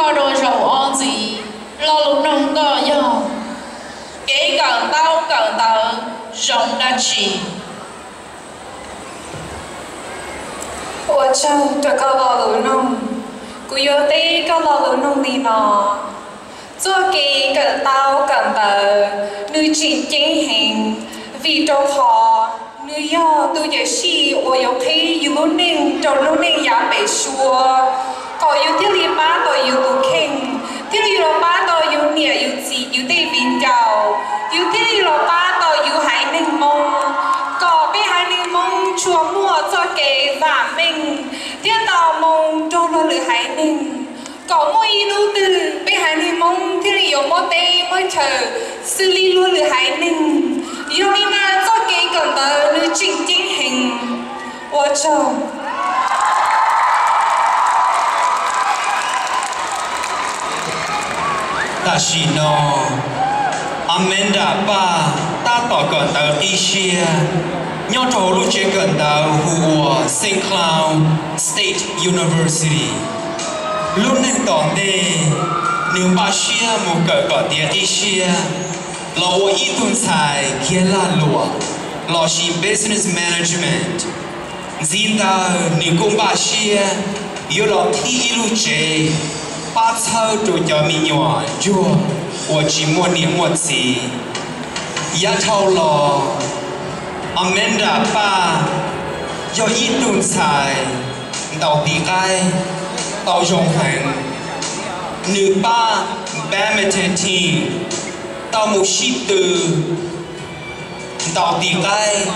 Nyob rau zaum ob ntxiv, lo lus noog koj yog kev kawm ntaub kawm ntawv zoo dab tsi? Ua tsaug rau koj lo lus noog. Kuv yuav teb koj lo lus noog li no: txoj kev kawm ntaub kawm ntawv nws tseem ceeb heev, vim rau qhov nws yog tus cawm seej uas yuav qhib yus lub neej rau lub neej yav pem suab, kom yus thiaj li pab tau yus tus kheej, thiaj li los pab tau yus niam yus txiv yus tej viv ncaus, yus thiaj li los pab tau yus haiv neeg Hmoob, kom peb haiv neeg Hmoob tsuas muaj txoj kev vam meej thiab tau moo nrog luag lwm haiv neeg, kom muaj ib hnub twg peb haiv neeg Hmoob thiaj li yuav muaj teb muaj chaw xws li luag lwm haiv neeg. Yog li mas txoj kev kawm ntawv nws tseem ceeb heev. Ua tsaug. Tam sim no, Amanda Paj tab tom kawm ntawv qib siab nyob rau hauv lub tsev kawm ntawv hu ua Saint Cloud State University. Lub neej tom ntej, nws npaj siab mus kawm kom tiav qib siab los ua ib tug ntxhais khiav lag luam lossis business management. Ntxiv ntawd nws kuj npaj siab yuav los thib ib lub tsev pab txhawb rau cov me nyuam ntsuag uas tsis muaj niam muaj txiv. Yav dhau los, Amanda Paj yog ib tug ntxhais ntaus tiv qaib tau zoo heev. Nws pab badminton team tau mus sib tw ntaus tiv qaib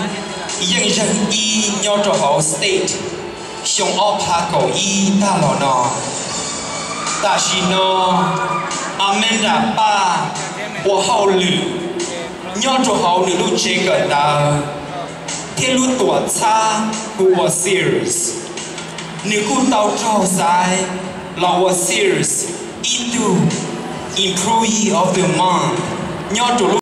yeej zeeg ib nyob rau hauv state xyoo ob phav kaum ib tag los no. Tam sim no, Amanda Paj ua hauj lwm nyob rau hauv nws lub tsev kawm ntawv thiab lub tuam txhab hu ua Sears. Nws kuj tau raug xaiv los ua Sears ib tug Employee of the Month nyob rau lub